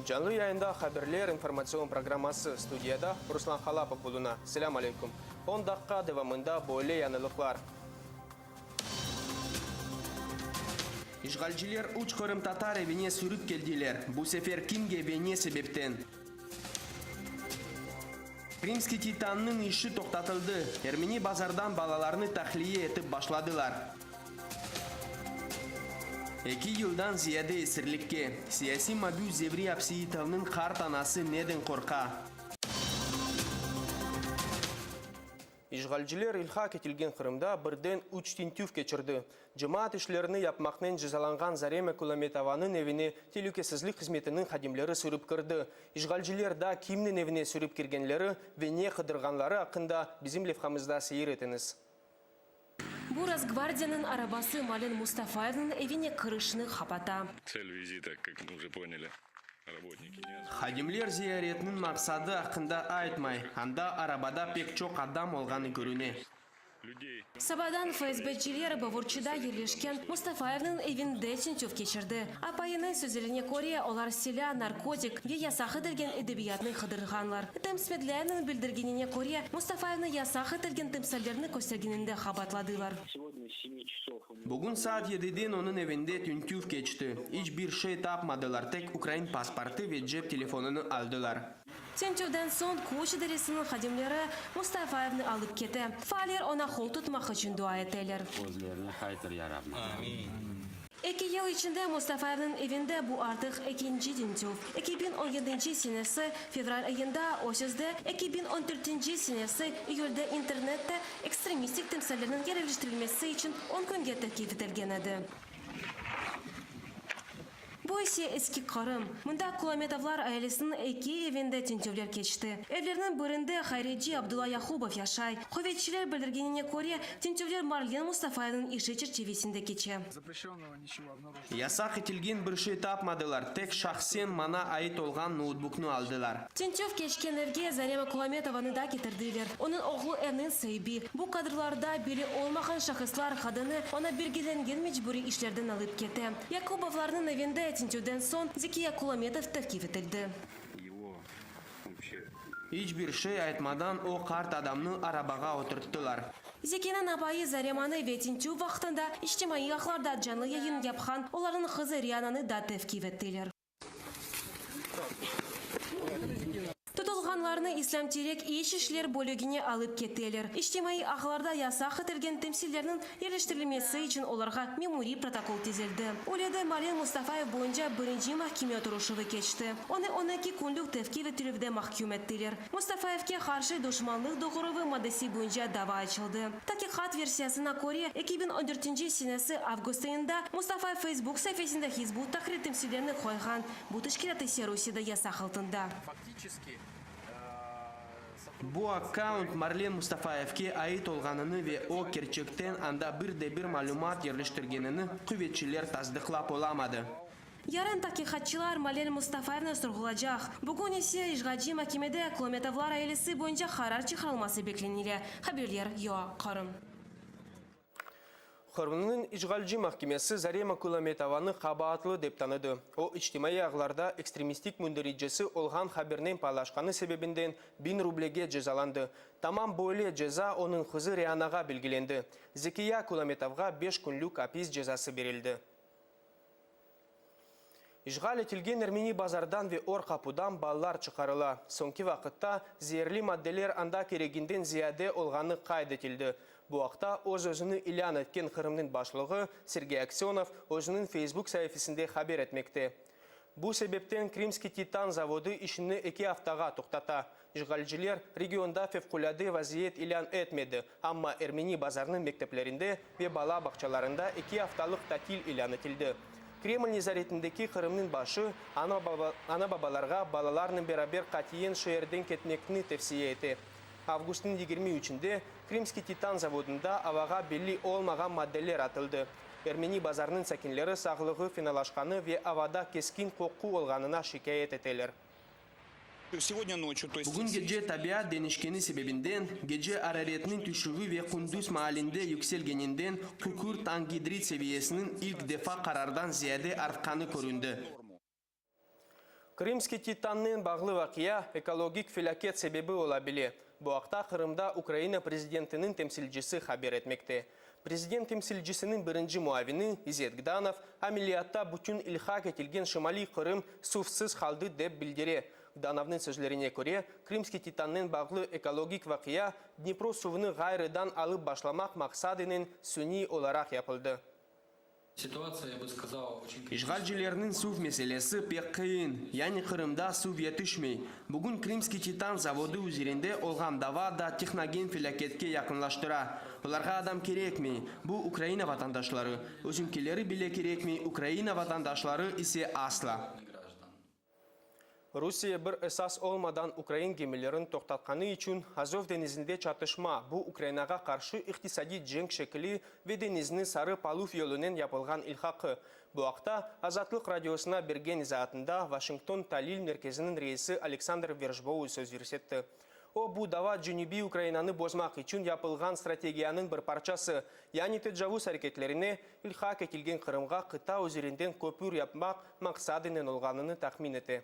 Canlı yayında Haberler informatsion programması, studiyada Ruslan Halapov buluna. Selâm aleyküm. On daqqa devamında böyle yañılıqlar. İşğalciler üç qırımtatar evine sürip keldiler. Bu sefer kimge ve ne sebepten? Krımskiy titannıñ işi toqtatıldı, Ermeni Bazardan balalarnı tahliye etip başladılar. Eki yıldan ziyade esirlikke, siyasiy mabüs Zevri Abseitovnıñ qart anası neden qorqa? İşğalciler ilhaq etilgen Qırımda birden üç tintüv keçirdi. Cemaat işlerini yapmaqnen cezalanğan Zarema Kulametovanıñ evine telükesizlik hızmetiniñ hadimleri sürip kirdi. İşğalciler daa kimniñ evine sürip kirgenleri ve ne qıdırğanları aqqında bizim levhamızda seyir etiñiz. Bu Rosgvardiyanıñ arabası Malen Mustafayevniñ evine kirişni qapata. Цель визита, как мы уже поняли, работники не озвучили. Hadimler ziyaretniñ maqsadı aqqında aytmay, anda arabada pek çoq adam olğanı körüne. Sabadan FSBciler Bavurçıda yerleşken Mustafayevniñ evinde tintüv keçirdi. Apayınıñ sözlerine köre, olar silâ, narkotik ve yasaq etilgen edebiyatnı qıdırğanlar. Edem Smedlâyevniñ bildirgenine köre, Mustafayevni yasaq etilgen timsallerni köstergeninde qabaatladılar. Bugün saat yediden onıñ evinde tintüv keçti. İç bir şey tapmadılar, tek ukrain pasportı ve cep telefonını aldılar. Tintüvden soñ küç idaresiniñ hadimleri Mustafayevni alıp kete. Faaller oña qol tutmaq içün dua eteler. Özlerine qaytır, ya Rabbim. Amin. Eki yıl içinde Mustafayevniñ evinde bu artıq ekinci tintüv. 2017 senesi fevral ayında o sözde, 2014 senesi iyülde internette ekstremistik timsallerniñ yerleştirilmesi içün on künge tevqif etilgen edi. Bu ise Eski Qırım. Mında Kulametovlar ailesiniñ eki evinde tintüvler keçti. Evlerniñ birinde hayreci Abdulla Yaqubov yaşay. Quvetçiler bildirgenine köre, tintüvler Marlen Mustafayevniñ işi çerçivesinde keçe. Yasaq etilgen bir şey tapmadılar, tek şahsen maña ait olğan noutbuknı aldılar. Tintüv keçken evge Zarema Kulametovanı da ketirdiler. Onıñ oğlu evniñ saibi. Bu kadrlarda belli olmağan şahıslar qadını oña belgilengen mecburiy işlerden alıp kete. Yakubovlarnıñ evinde tintüvden soñ Zekiya Kulametov tevqif etildi. İç bir şey aytmadan o qart adamnı arabağa oturttılar. Zekiniñ apayı Zaremanı ve tintüv vaqtında içtimaiy ağlarda canlı yayın yapqan olarnıñ qızı Riananı da tevqif ettiler. Tutulğanlarnı İslâm Terek İç işler bölügine alıp keteler. İçtimaiy ağlarda yasaq etilgen temsillerniñ yerleştirilmesi içün olarğa memuriy protokol tizildi. Öyle de Marlen Mustafayev boyunca birinci mahkeme oturışuvı keçti. Onı 12 künlük tevqif etilüvde mahküm ettiler. Mustafayevge qarşı duşmanlıq doğuruvı maddesi boyunca dava açıldı. Taqiqat versiyasına köre, 2014 senesi avgust ayında Mustafayev Facebook saifesinde Hizb ut-Tahrir temsillerini qoyğan, bu teşkilât ise Rusiyede yasaq altında. Bu akkaunt Marlen Mustafayevke ait olğanını ve o, kerçekten anda bir de bir malümat yerleştirgenini quvetçiler tasdıqlap olamadı. Yarın taqiqatçılar Marlen Mustafayevni sorğulacaq. Bugün ise işğalci makemede Kulametovlar ailesi boyunca qarar çıqarılması beklenile, haberler YOA Qırım. Qırımnıñ işğalci mahkemesi Zarema Kulametovanı qabaatlı dep tanıdı. O, içtimaiy ağlarda ekstremistik mündericesi olğan habernen paylaşqanı sebebinden biñ rublege cezalandı. Tamam böyle ceza onıñ qızı Rianağa belgilendi. Zekiya Kulametovğa beş künlük apis cezası berildi. İşğal etilgen Ermeni Bazardan ve Or Qapudan balalar çıqarıla. Soñki vaqıtta zeerli maddeler anda kereginden ziyade olğanı qayd etildi. Bu aqta öz-özüni ilân etken Qırımnıñ başlığı Sergey Aksönov özüniñ Facebook saifesinde haber etmekte. Bu sebepten Krimskiy titan zavodı işini eki aftağa toqtata. İşğalciler regionda fevqulâde vaziyet ilân etmedi, amma Ermeni Bazarnıñ mekteplerinde ve bala bağçalarında eki aftalıq tatil ilân etildi. Kreml nezaretindeki Qırımnıñ başı ana-babalarğa balalarnen beraber qatiyen şeerden ketmekni tevsiye ete. Avgustnıñ 23-nde Krimskiy titan zavodında avağa belli olmağan maddeler atıldı. Ermeni Bazarnıñ sakinleri sağlığı fenalaşqanı ve avada keskin qoqu olğanına şikâyet eteler. Bugün gece tabiat deñişkeni sebebinden, gece araretniñ tüşüvi ve kündüz maalinde yükselgeninden kükürt angidrid seviyesiniñ ilk defa qarardan ziyade artqanı köründi. Krımskiy titannen bağlı vaqia ekologik felâket sebebi ola bile. Bu aqta Qırımda Ukraina prezidentiniñ temsilcisi haber etmekte. Prezident temsilcisiniñ birinci muavini İzet Gdanov ameliyatta bütün ilhaq etilgen Şimaliy Qırım suvsız qaldı dep bildire. Gdanovnıñ sözlerine köre, Krımskiy titannen bağlı ekologik vaqia Dnipro suvunı ğayrıdan alıp başlamaq maqsadınen suniy olaraq yapıldı. İşğalcilerniñ suv meselesi pek qıyın, yani Qırımda suv yetişmey. Bugün Krımskiy titan zavodı üzerinde olğan dava da tehnogen felâketke yaqınlaştıra. Olarğa adam kerekmey, bu Ukraina vatandaşları, özünkileri bile kerekmey, Ukraina vatandaşları ise asla. Rusiye bir esas olmadan ukrain gemilerini toqtatqanı içün Azov deñizinde çatışma, bu Ukrainağa qarşı iqtisadiy cenk şekili ve deñizni sarıp aluv yolunen yapılğan ilhaqı. Bu aqta Azatlıq Radiosına bergen izaatında Washington talil merkeziniñ reisi Aleksandr Verşbou söz yürsetti. O, bu dava cenübiy Ukrainanı bozmaq içün yapılğan strategiyanıñ bir parçası, yani tecavuz areketlerine ilhaq etilgen Qırımğa qıta üzerinden köpür yapmaq maqsadınen olğanını tahmin ete.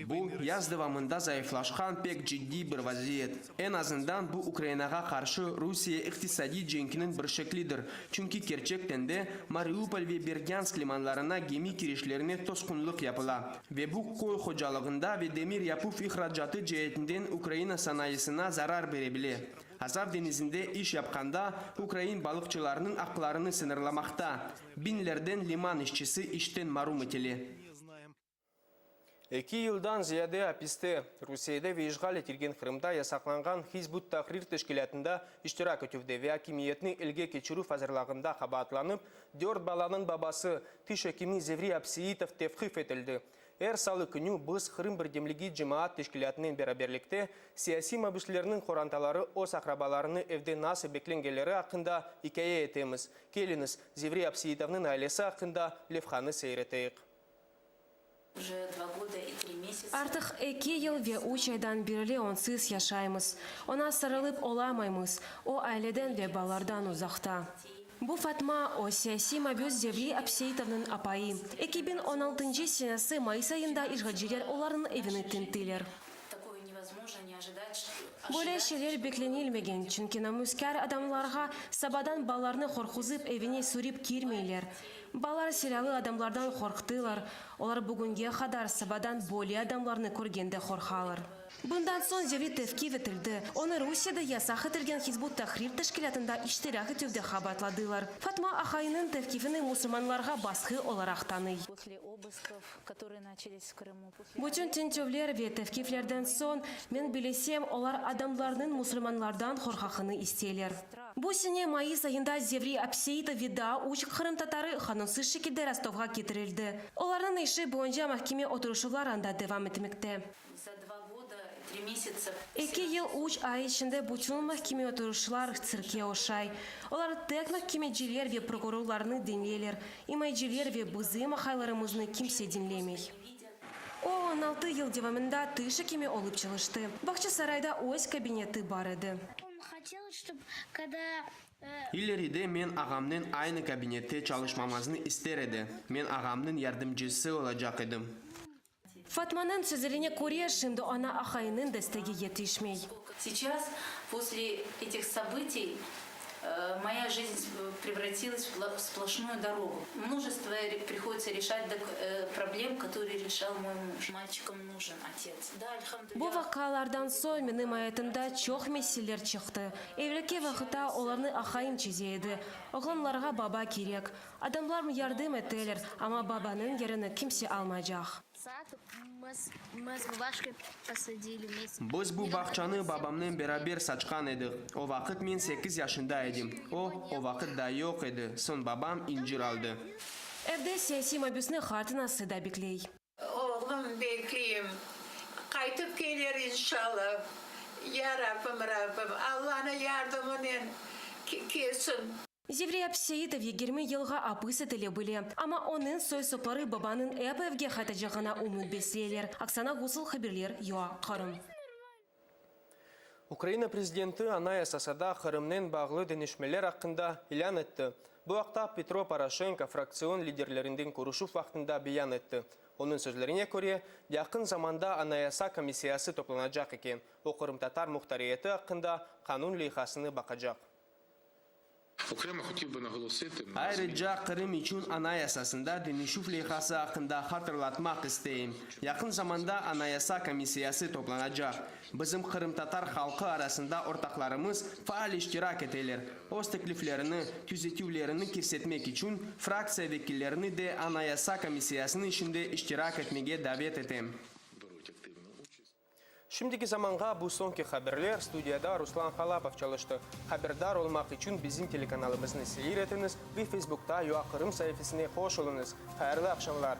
Bu, yaz devamında zayıflaşqan pek ciddiy bir vaziyet. Eñ azından bu Ukrainağa qarşı Rusiye iqtisadiy cenkiniñ bir şeklidir, çünki kerçekten de Mariupol ve Berdânsk limanlarına gemi kirişlerine tosqunlıq yapıla ve bu köy hocalığında ve demir yapuv ihracatı ceetinden Ukraina sanayısına zarar bere bile. Azav deñizinde iş yapqanda ukrain balıqçılarınıñ aqlarını sıñırlamaqta, biñlerden liman işçisi işten marum etile. Eki yıldan ziyade apiste, Rusiyede ve işğal etilgen Qırımda yasaqlanğan Hizb ut-Tahrir teşkilâtında iştirak etüvde ve akimiyetni elge keçirüv azırlağında qabaatlanıp, dört balanıñ babası, tiş ekimi Zevri Abseitov tevqif etildi. Er salı künü biz Qırım birdemligi cemaat teşkilâtınen beraberlikte siyasiy mabüslerniñ qorantaları öz aqrabalarını evde nasıl beklengenleri aqqında ikâye etemiz. Keliñiz, Zevri Abseitovnıñ ailesi aqqında levhanı seyir eteyik. Artıq eki yıl ve üç aydan berli onsız yaşaymız. Oña sarılıp olamaymız, o aileden ve balalardan uzaqta. Bu Fatma, o siyasiy mabüs Zevri Abseitovnıñ apayı. 2016 senesi mayıs ayında işğalciler olarnıñ evini tinttiler. Böyle şeyler beklenilmegen, çünki namüskâr adamlarğa sabadan balalarnı qorquzıp evine sürip kirmeyler. Balalar silâlı adamlardan qorqtılar, olar bugünge qadar sabadan böyle adamlarnı körgende qorqalar. Bundan soñ Zevri tevqif etildi. Onı Rusiyede yasaq etilgen Hizb ut-Tahrir teşkilâtında iştirak etüvde qabaatladılar. Fatma aqayınıñ tevqifini musulmanlarğa basqı olaraq tanıy. Bütün tintüvler ve tevqiflerden soñ, men bilesem, olar adamlarnıñ musulmanlardan qorqaqını isteyler. Bu sene mayıs ayında Zevri Abseitov ve daa üç qırımtatarı qanunsız şekilde Rostovğa ketirildi. Olarnıñ işi boyunca mahkeme oturışuvlar anda devam etmekte. Eki yıl üç ay içinde bütün mahkeme oturışlar tsirkke oşay. Olar tek mahkemeciler ve prokurorlarnı diñleyler, imayeciler ve bizim aqaylarımıznı kimse diñlemey. O, 16 yıl devamında tiş ekimi olıp çalıştı. Bağçasarayda öz kabineti bar edi. İleride men ağamnen aynı kabinette çalışmamıznı ister edi. Men ağamnıñ yardımcısı olacaq edim. Fatmanıñ sözlerine köre, şimdi oña aqayınıñ destegi yetişmey. Seyças, posle etih sobıtiy, moya jizn prevratilась v sploşnuyu dorogu. Mnojestvo prihoditsya reşat problem, kotorıye reşal moy muj. Malçikam nujın otets. Da, Bu elhamdülâ. vaqialardan soñ menim ayatımda çoq meseleler çıqtı. Evvelki vaqıtta olarnı aqayım çeze edi. Oğlanlarğa baba kerek. Adamlar yardım eteler, amma babanıñ yerini kimse almaycaq. Biz bu bağçanı babamnen beraber saçqan edik. O vaqıt men sekiz yaşında edim. O, o vaqıt daa yoq edi. Soñ babam incir aldı. Evde siyasiy mabüsni qartınası da bekley. Oğlum, bekleyim. Qaytıp keler inşallah. Ya Rabbim, Rabbim, Allanıñ yardımınen kelsin. Zevri Abseitov 20 yılğa apis etile bile, amma onıñ soy-sopları babanıñ ep evge qaytacağına ümüt besleyler. Oksana Gusıl, haberler, UA, Qırım. Ukraina prezidenti Anayasasada Qırımnen bağlı deñişmeler aqqında ilân etti. Bu aqta Petro Poroşenko fraktsion liderlerinden körüşüv vaqtında beyan etti. Onıñ sözlerine köre, yaqın zamanda Anayasa komissiyası toplanacaq eken, o qırımtatar muhtariyeti aqqında qanun leyhasını baqacaq. Ayrıca Qırım içün Anayasasında deñişüv leyhası aqqında hatırlatmaq isteyim. Yaqın zamanda Anayasa komissiyası toplanacaq. Bizim qırımtatar halqı arasında ortaqlarımız faal iştirak eteler. Öz tekliflerini, tüzetüvlerini kirsetmek içün fraktsiya vekillerini de Anayasa komissiyasınıñ işinde iştirak etmege davet etem. Şimdiki zamanğa bu soñki haberler, studiyada Ruslan Halapov çalıştı. Haberdar olmaq içün bizim telekanalımıznı seyir etiñiz ve Facebookta UA-Qırım saifesine qoşulıñız. Hayırlı aqşamlar!